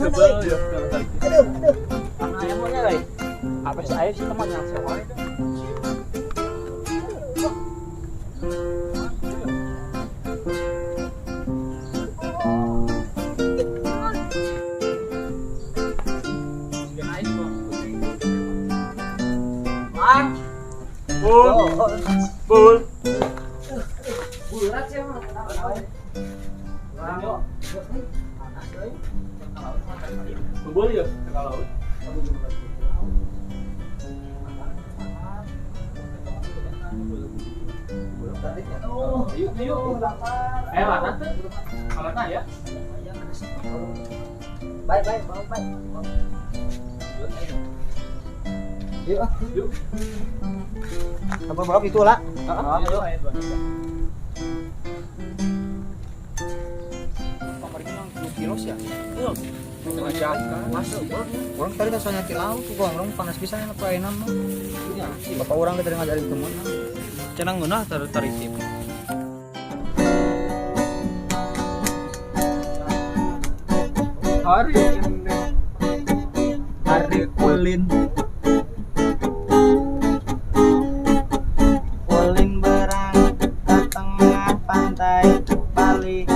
Tebel ya. Aduh, aduh. Karena ayamnya euy. Apa sih air sih teman yang sewa itu. Bang. Bul. Bul. Bulat sih mah. Bul ya ke laut. Ayo, ayo. Ayo, mana tuh? Alatnya ya? Bye, bye, bye, bye. Yuk, yuk. Apa balok itu lah? Heeh, ayo. Kilo sih ya? Masuk. Orang tadi soalnya di laut, gua orang panas pisan enak ayeuna mah. Bapak orang tadi ngajarin temen. Cenah ngeunah tarik tip. Hari ini hari ulin. Ulin berang ke tengah pantai Bali.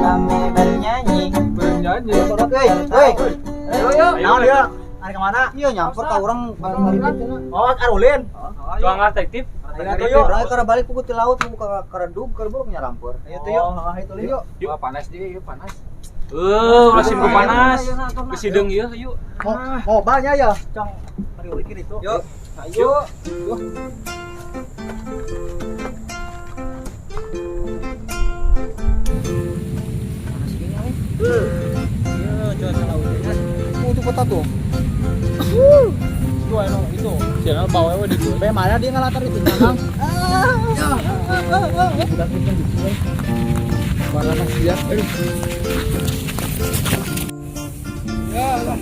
Kami bernyanyi, bernyanyi. Hei, hei. Ayo, naon dia? Ari kemana? Iya nyamper ka urang bareng Oh, arulin. Cuang ngasih tip. Ayo tuh yuk. Urang keur balik ku ti laut ku ka karedug keur nyarampeur. Ayo tuh yuk. Heeh, itu yuk. Yuk, panas dia, yuk panas. Masih panas. Kesideng ieu, yuk. Mau banyak ya, Cong. Mari ulikin itu. Yuk. Ayo. Yuk. Panas gini euy. Iya, cuaca lautnya. Itu kota tuh. Itu anu itu. Channel bawa we di itu. Be mana dia ngalatar itu, Kang? Budak itu gitu. Warna siap. Aduh. Ya, lah.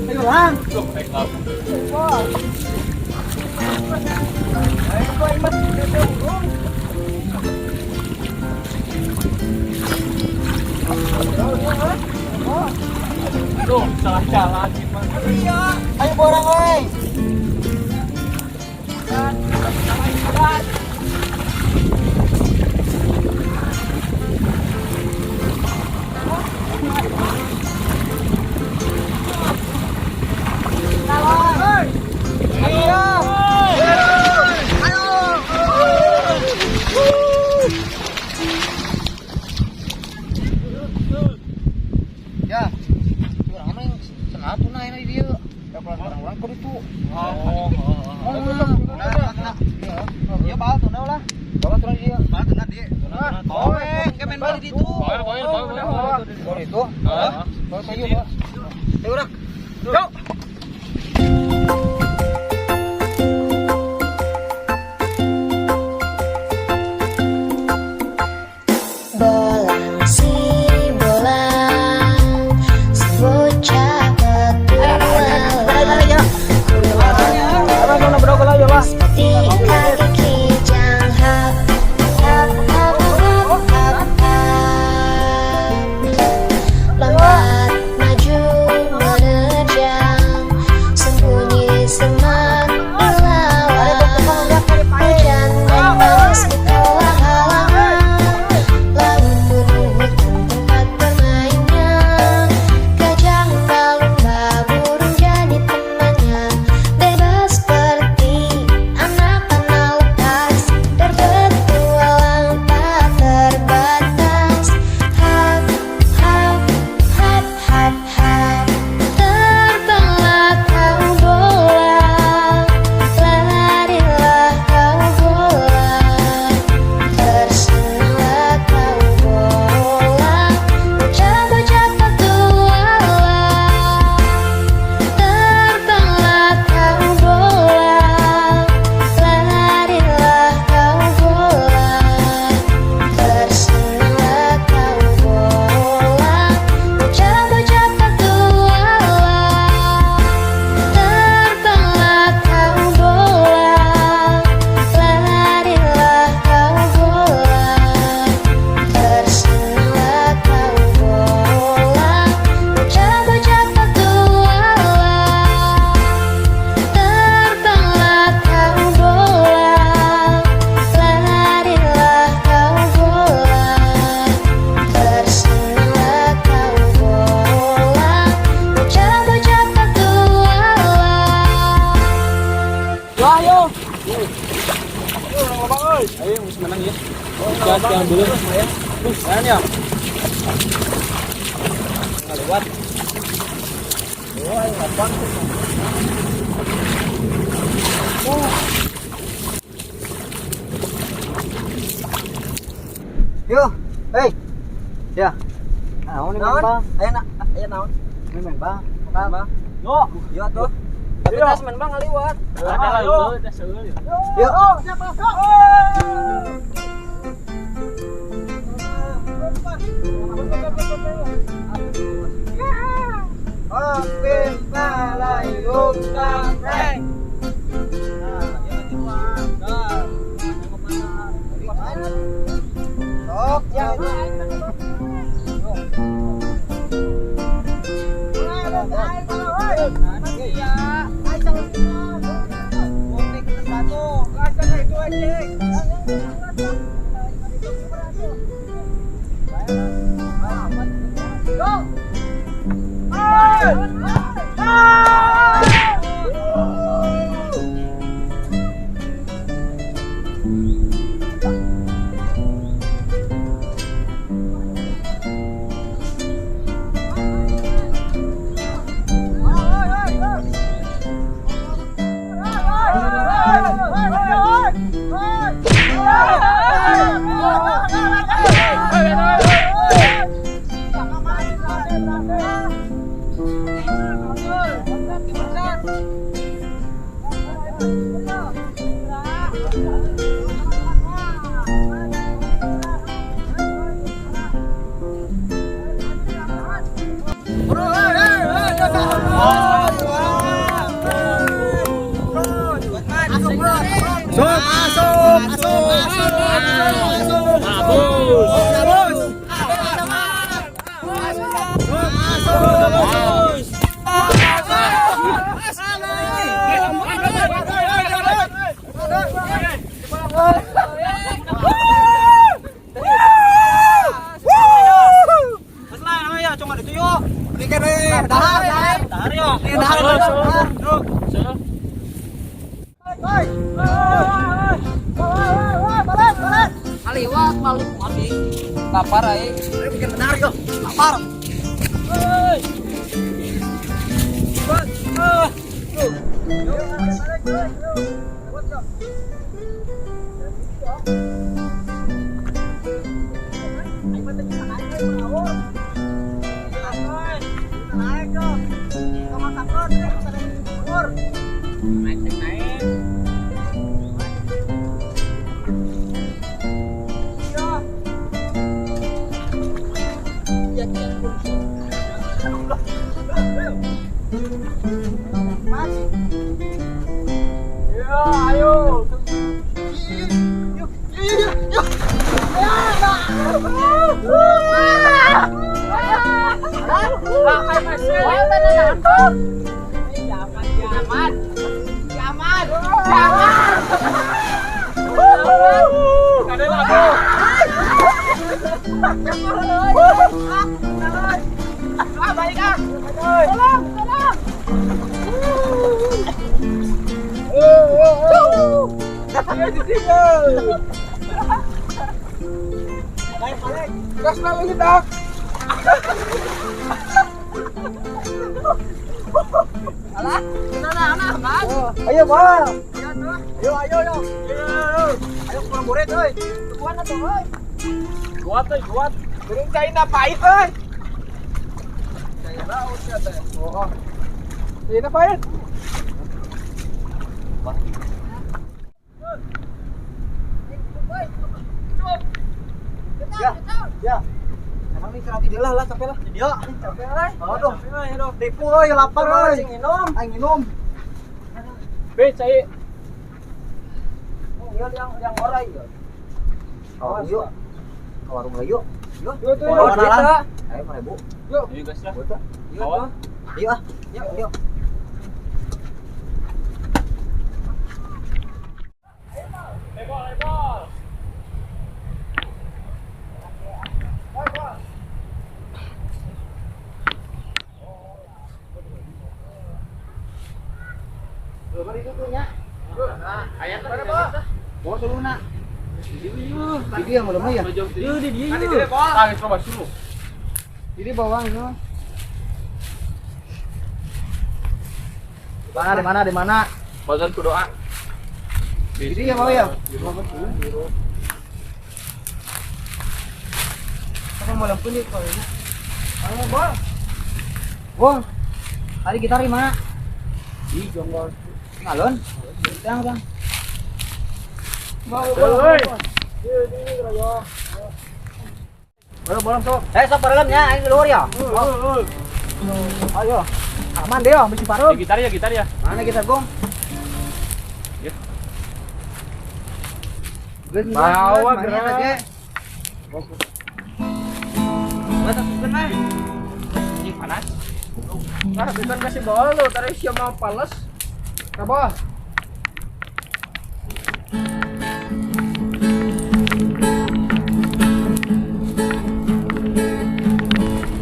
Ayo lang. Aduh, salah jalan gimana? Iya. Ayo borang oi. Ya, urang mah cenah tuna ini dia. Ya kalau orang-orang kudu itu. Oh, Iya, bal tuna lah. Bal tuna dia. Bal tuna dia. Oh, ke main bal di situ. Bal, bal, bal, bal. Bal itu. Heeh. Bal sayu, Bal. Ayo urang. Yuk. Bolang si bolang, si bocah petualang. Seperti kaki kijang, hap hap hap hap hap hap. Lompat maju menerjang. Jangan dulu. Lumayan ya. Lewat. Oh, lapang. Oh. Yo, hey. Ya. Naon ini bang? Aya na, aya naon? Ini main bang. Bang. Yo, yo atuh. Tapi tas main bang ngaliwat. Ayo. Yo. Siapa? Lapar aing. Ayo bikin benar yo. Lapar. Hei. Ayo, Bang. Ayo, ayo, ayo. Ayo kurang boret euy. Tuan atuh euy. Kuat euy, kuat. Beureum cai na pahit euy. Cai laut sia teh. Oh. Cai na pahit. Ya, ya. Emang nih kerati dia lah, capek lah. Dia. Capek lah. Aduh. Tipu euy, lapar euy. Minum. Aing minum. Be, cai. Oh, iya yang orai ya. Oh, yuk. Ke warung lah yuk. Yuk. Yuk, Ayo, 5.000. Yuk. Yuk, guys lah. Yuk. Yuk ah. Yuk, yuk. Lebol, lebol. Di dia belum ya? Ieu di dieu. Ah, geus loba suruh. Jadi bawang itu. Mana di mana di mana? Badan ku doa. Jadi ya mau ya? Apa mau lempun nih kalau ini? Ayo, Bang. Bang. Tadi gitar di mana? Di jonggol. Ngalon. Bang, Bang. Bang, oi. Bolong, bolong sok. Sok dalamnya, aing di luar ya. Ayo. Aman deh, mesti parung. Gitar ya, gitar ya. Mana gitar, Gong? Ya. Bawa gerak. Ini panas. Nah, bukan kasih bola lo, tadi siapa mau pales. Apa?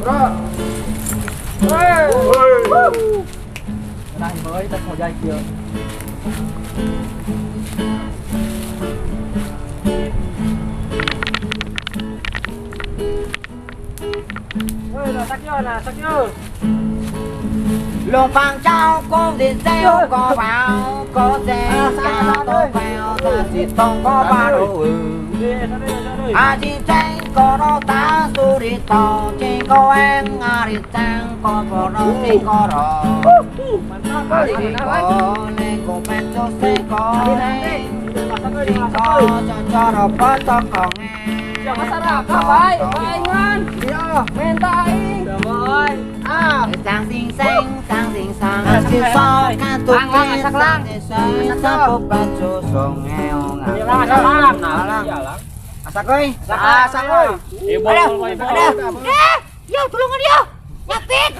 Bro. Woi. Nah, boy, tas mau jadi kieu. Woi, nasak yo, nasak yo. 龙凤招公的招个包个正家都包那是东个巴路。阿是真个罗打苏的到真个安阿的真个波罗真个罗。阿是个那个班做是个嘞，个叫叫罗不做个 Jangan saraka, baik, baingan. Iya, minta aing. Ah, 上星星，上星上，是说看图片，上星上不把做送 Lang, Asak oi, asak oi. Eh, bol, bol, bol. Ya, tulungan dia. Nyatik.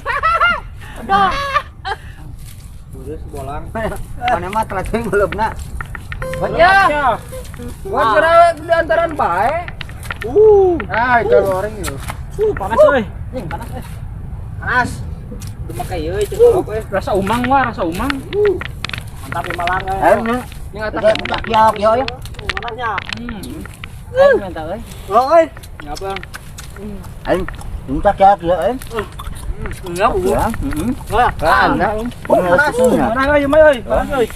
Aduh. Terus bolang. Mana mah telat belum nak. Ya. Gua kira di antaran bae. Ah, itu goreng itu. Panas euy. Nih, panas euy. Panas. Udah make ieu itu kolok euy. Rasa umang wah, rasa umang. Mantap di Malang euy. Ini atas Ya, ya, ya. Panasnya. Ayo minta euy. Oh, euy. Ngapa? Ayo, minta ya, ya, euy. Enggak, Ya, heeh. Wah, Panas. Panas euy, euy. Panas euy.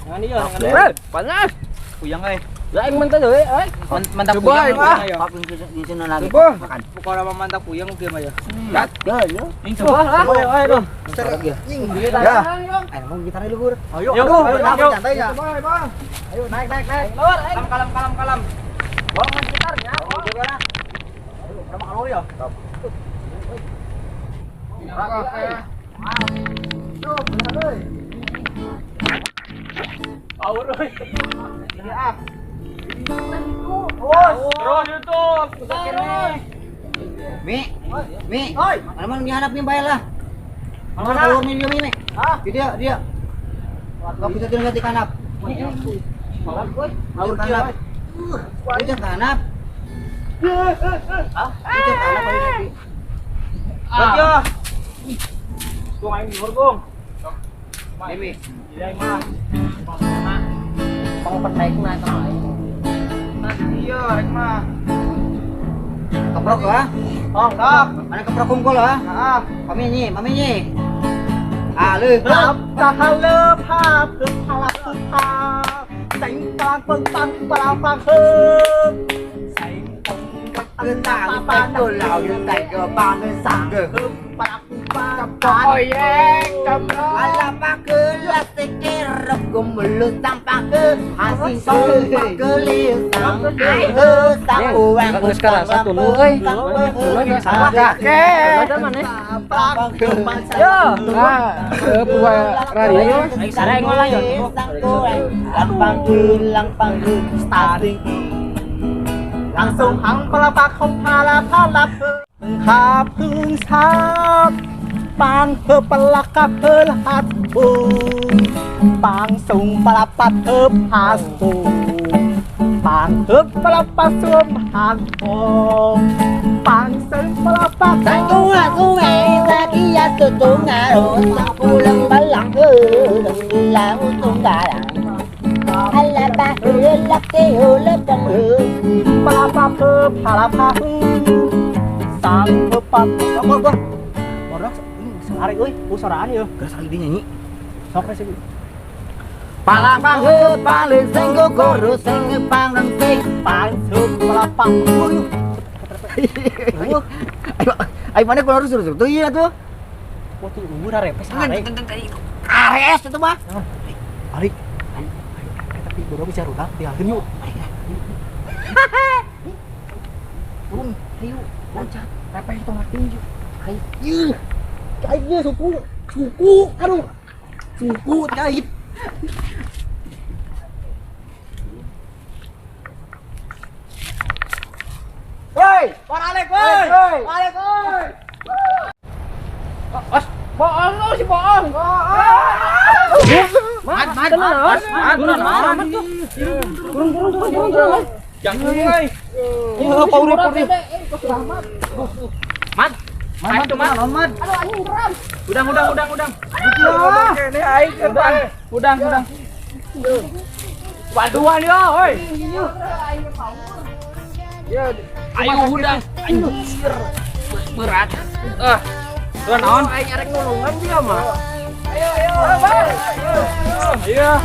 Ngan ieu, ngan. Panas. Puyang euy. Lah aing mantap euy, euy. Mantap Coba, puyeng. ah. Di sini lagi. Coba. Pokoknya mah mantap puyeng kieu mah ya. Ya, ya. Ini coba lah. Ayo, ayo. Ya. Ayo mau gitarnya luhur. Ayo, Yuk, ayo, ayo, ayo. yuk. Santai ya. Ayo naik, naik, naik. Kalem, kalem, kalem, kalem. Bawa main gitarnya. Coba lah. Ayo, berapa kalori ya? Power euy. Iya. Terus itu. Mi, Mi. Oi. Mana mana dihanap nih bayar lah. Mana Mana? keluar nih dia Mi, Mi. Hah? Dia, dia. Kau bisa tidak ganti kanap. Ngawur Kanap. Itu kanap. Itu kanap ayo nanti. Ah. Gong aing luhur, Gong. Mi, Mi. Iya, aing mah. Pang penaik na itu mah. Iya, rek mah. Keprok lah. Oh, sok. Mana keprok kumpul lah. Heeh. Mami ni, mami ni. Ah, lu. ลับตาเลภาพพึกพลาพึกพาแสงกลางเปิงปังปลาปังเฮิแสงตรง cứ tàng cái đồ lão như tại cờ ba cái sáng cờ ปลาปลาปลาแยกจำ Ala pa ke la se ke ro kumulu sang pa ke hasi song pa ke li sang he sang uang Geus karasa tulu euy. Kakek. Ya. Nah, buah radio. Aing sare ngolah ya. Lang pang starting Langsung hangปลาปลาคงพาลาพาลาพึงหาพึงทาปางเพอปลากะเพอหัดปูปางสูงปลาปะเทอพาสูปางเทอปลาปะสวมหางทองปางเสริมปลาปะ Sang tu la tu mẹ sa kia tu tu ngà ro sang pu lăng ba lăng hư la u tu ngà đằng ala ba hư Lak te lepang he Palapa pe palapa hu sang pepat apa gua borak sehari euy usaraan ieu Geus kali dia nyanyi. Sok sih. Palapang he paling sing goro sing pang sing Paling sup palapa. Ayo, ayo mana kalau harus tuh iya tuh. Waktu umur repes are. Ares itu mah. Balik. Tapi bodoh bisa rudak tinggalkeun yuk. Turun, ayo, loncat, repes tong tinju. Ayo, ayo suku, suku, aduh, suku, jahit. Woi, paralek woi, paralek woi. Os, bohong lu si bohong. Mat, mat, mat, mat, mat, Turun, turun, turun, turun, turun. Jangan woi. Pauri pauri. Mat, mat, mat, mat. Aduh anjing geram. Udang, udang, udang, udang. Udang, udang, udang. Waduhan ya, woi. Ayo udang. Anjir. Berat. Ah. Tuan naon? Aing arek nulungan dia mah. Ayo, ayo. Iya.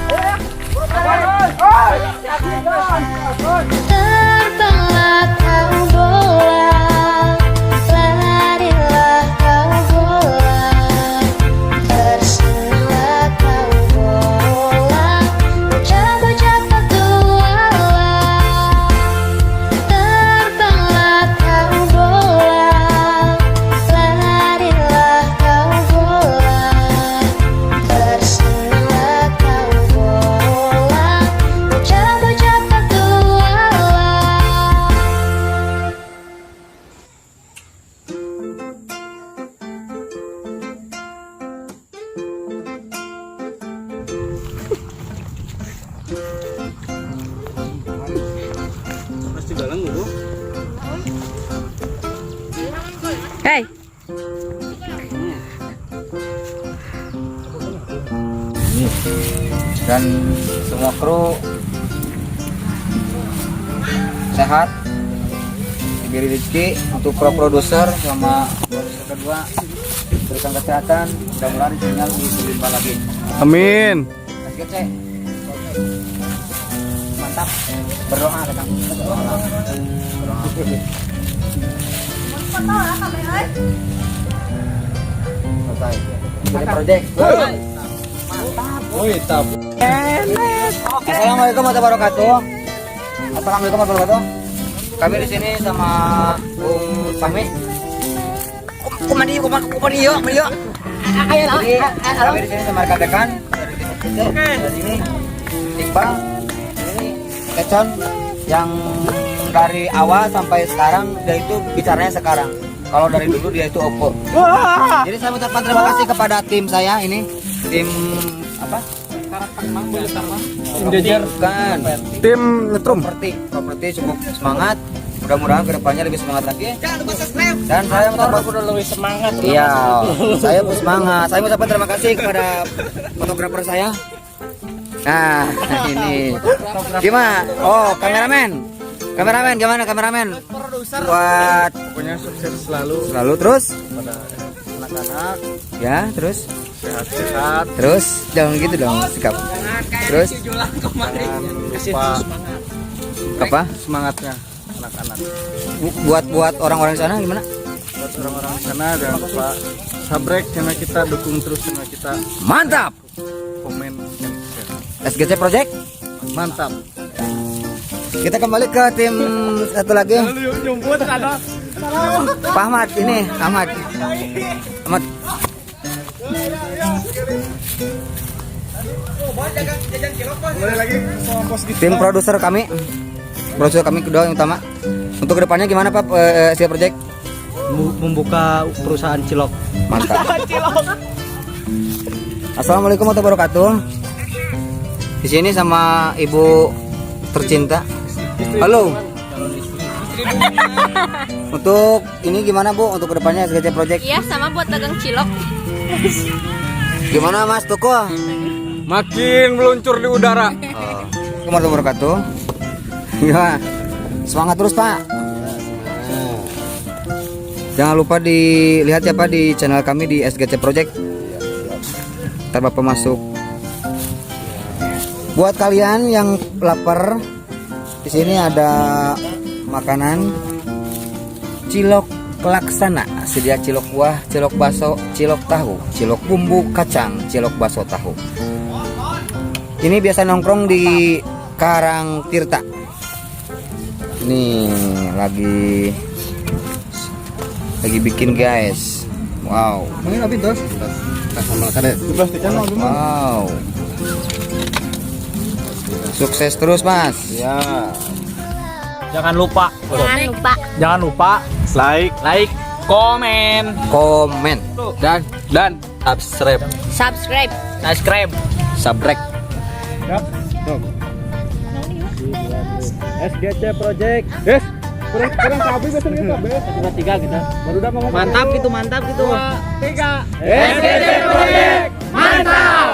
Terbanglah kau bola, larilah kau bola, tersenanglah kau bola, bocah-bocah petualang. Terbanglah kau bola, larilah kau bola, tersenanglah kau bola, bocah-bocah petualang. Pasti galang lu. Hei. Dan semua kru sehat, diberi rezeki. Untuk pro produser sama produser kedua berikan kesehatan, mudah-mudahan rezekinya lebih berlimpah lagi. Amin. SGC mantap, berdoa kita berdoa. Selesai. Jadi project. Woi, tap. Assalamualaikum warahmatullahi wabarakatuh. Assalamualaikum warahmatullahi wabarakatuh. Kami di sini sama Bung Fahmi. Kumadi, yuk. Jadi kami di sini sama rekan-rekan dari tim SGC. Dan ini Iqbal, ini Kecon yang dari awal sampai sekarang dia itu bicaranya sekarang. Kalau dari dulu dia itu Oppo. Jadi saya mengucapkan terima kasih kepada tim saya ini, tim apa? Tim Bukan. Tim nyetrum. Properti cukup semangat. Mudah-mudahan kedepannya lebih semangat lagi. Jangan lupa subscribe. Dan saya mengucapkan udah lebih semangat. Iya, saya pun semangat. Saya mengucapkan terima kasih kepada fotografer saya. Nah, ini gimana? Oh, kameramen. Kameramen gimana kameramen? Buat Pokoknya sukses selalu selalu terus pada anak-anak, ya, terus sehat-sehat, terus jangan gitu dong sikap. Terus jangan lupa apa? semangatnya anak-anak. Buat buat orang-orang di sana gimana? Buat orang-orang di sana jangan lupa subscribe channel kita, dukung terus channel kita, Mantap. komen dan share. SGC Project. Mantap. Kita kembali ke tim satu lagi. Pak Ahmad ini, Ahmad. Ahmad. Tim produser kami kedua yang utama. Untuk kedepannya gimana Pak SGC Project? Membuka perusahaan cilok. Mantap. Assalamualaikum warahmatullahi wabarakatuh. Di sini sama ibu tercinta. Halo. Untuk ini gimana Bu? Untuk kedepannya SGC Project? Iya, sama buat dagang cilok. Gimana Mas Tuko? Makin meluncur di udara. Oh. Warahmatullahi wabarakatuh. Ya, semangat terus, Pak. Jangan lupa dilihat ya, Pak, di channel kami di SGC Project. Ntar Bapak masuk. Buat kalian yang lapar, di sini ada makanan cilok Laksana. Sedia cilok kuah, cilok baso, cilok tahu, cilok bumbu kacang, cilok baso tahu. Ini biasa nongkrong di Karang Tirta. Nih lagi bikin, guys. Wow. Wow. Sukses terus, Mas. Jangan lupa. Jangan lupa. Jangan lupa Like, like, komen, Komen dan subscribe. Subscribe. Subscribe. Subrek. SGC Project. Yes. Kurang kurang sapi biasanya kita, Bes. Dua tiga kita. Baru udah ngomong. Mantap itu, mantap gitu. Tiga. SGC Project. Mantap.